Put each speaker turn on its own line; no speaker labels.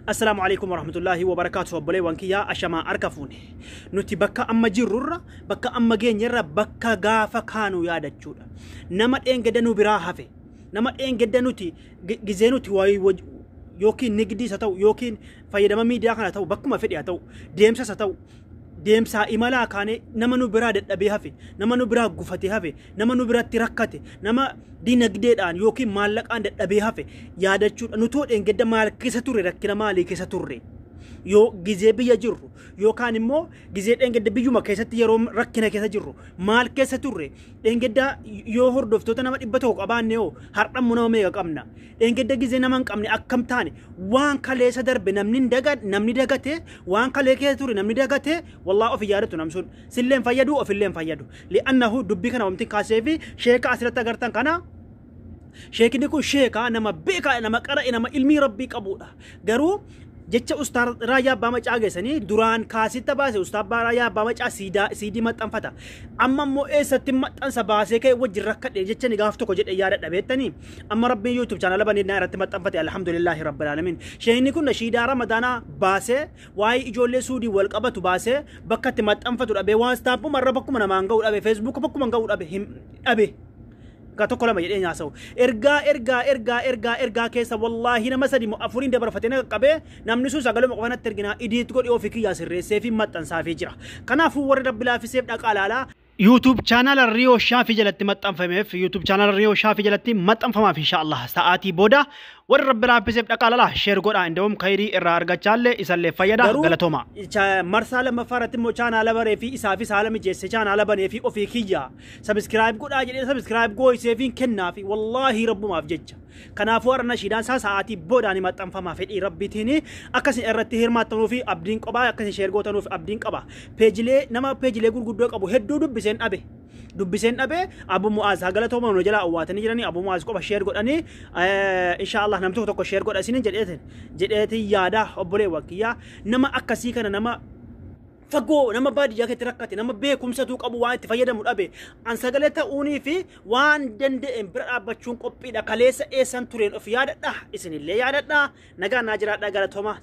Assalaamu alaikum warahmatullaahi wabarakaatu. Obboleewwan kiyyaa, ashamaa, harka fuune. Nuti bakka amma jirrurra, bakka amma geenyerra, bakka gaafa kaanu yaadachuudha. Nama dheengedda nu biraa hafe, nama dheengedda nuti gizee nuti waayii yookiin nigdiis haa ta'u, yookiin fayyadama miidiyaa kana ta'u, bakkuma fedhe haa ta'u, deemsas haa ta'u, deemsaa imalaa kaanee nama nu biraa dadhabee hafe, nama nu biraa gufatee hafe, nama nu biratti rakkate, nama dinagdeedhaan yookiin maallaqaan dadhabee hafe yaadachuudha. Nutoo dheengedda maal keessa turre? Rakkina maalii keessa turre? Yoo gizee biyya jirru yookaan immoo gizee dheengedda biyyuma keessatti yeroo rakkina keessa jirru maal keessa turre? Dheengedda yoo hordoftoota nama 100 qabaanne hoo, har'ammoo nama meeqa qabna? Dheengedda gizee nama hin qabne akkam taane? Waan kaleessa darbe namni daga, namni dagate, waan kalee keessa ture namni dagate, wallaa ofi yaadatu nam sun silleen fayyadu, ofilleen fayyadu. Li'annahu dubbii kana wanti kaasee fi sheeka asirratti agartan kana, sheekni kun sheekaa nama beekaa, nama qara'e, nama ilmii Rabbii qabudha. Garuu jecha Ustaar Raayyaa Abbaa Macaa geessanii duraan kaasitta baase, Ustaar Raayyaa Abbaa Macaa siidii maxxanfata. Amma immoo eessatti maxxansa baasee ka'e wajjin rakkadhe jecha ni gaaf tokko jedhe yaadadha beektanii. Amma Rabbiin YouTube chaanala baneedhaa irratti maxxanfate, alhamdulillahi rabbil alamin. Sheekni kun nashiidaa Ramadaanaa baasee, waa'ee ijoollee Suudii wal qabatu baasee, bakka itti maxxanfatu dhabee, waan istaampuma irra bakkuma namaan ga'u dhabe, Feesbuuk bakkuma ga'u dhabe dhabe. Ka tokko lama jedhee nyaasa'u. Ergaa ergaa ergaa ergaa ergaa keessa wallaahi nama sadi moo afuriin dabarfatee na qaqqabee, namni sun sagaluma qofa natti erginaa idiit godhee ofii kiyyaa sirreessee fi maxxansaafii jira. Kanaafuu warri Rabbi laaffiseef dhaqaa laalaa. YouTube chaanaala Riyoo Shaafii jalatti maxxanfameef, YouTube chaanaala Riyoo Shaafii jalatti maxxanfamaaf insha Allah sa'aatii booda. Warri Rabbi laaffiseef dhaqaa laalaa, share godhaa, inda'uum khayrii irraa argachaallee isallee fayyada. Galatooma. Marsaa lammaffaa irratti immoo chaanaala baree fi isaafis haala mijeesse, chaanaala banee fi ofii kiyyaa subscribe godhaa jedhee subscribe gooysee fi kennaa fi wallaahi Rabbumaaf jecha. Kanaafuu har'a nashiidaan isaa sa'aatii boodaan maxxanfamaa fedhii Rabbiitiin. Akkasin irratti hirmaattanuu fi abdiin qaba, akkasin share gootanuuf abdiin qaba. Peejilee nama peejilee gurguddoo qabu hedduu dubbiseen dhabe. Dubbiseen dhabe. Abu Mu'aaz haa galatooma, nu jalaa awwaatanii jiranii. Abu Mu'aaz qofa share godhanii, insha Allah namni tokko tokko share godha isinin jedheetin yaada. Obboleewwan kiyyaa, nama akkasii kana, nama fagoo, nama baadiyyaa keessatti rakkate, nama beekumsatuu qabu waan itti fayyadamu dhabe, an sagalee ta'uunii fi waan danda'een bira dhaabbachuun qophiidha. Kaleessa eessan tureen of yaadadha, isinillee yaadadha. Nagaa naa jiraadha, galatooma.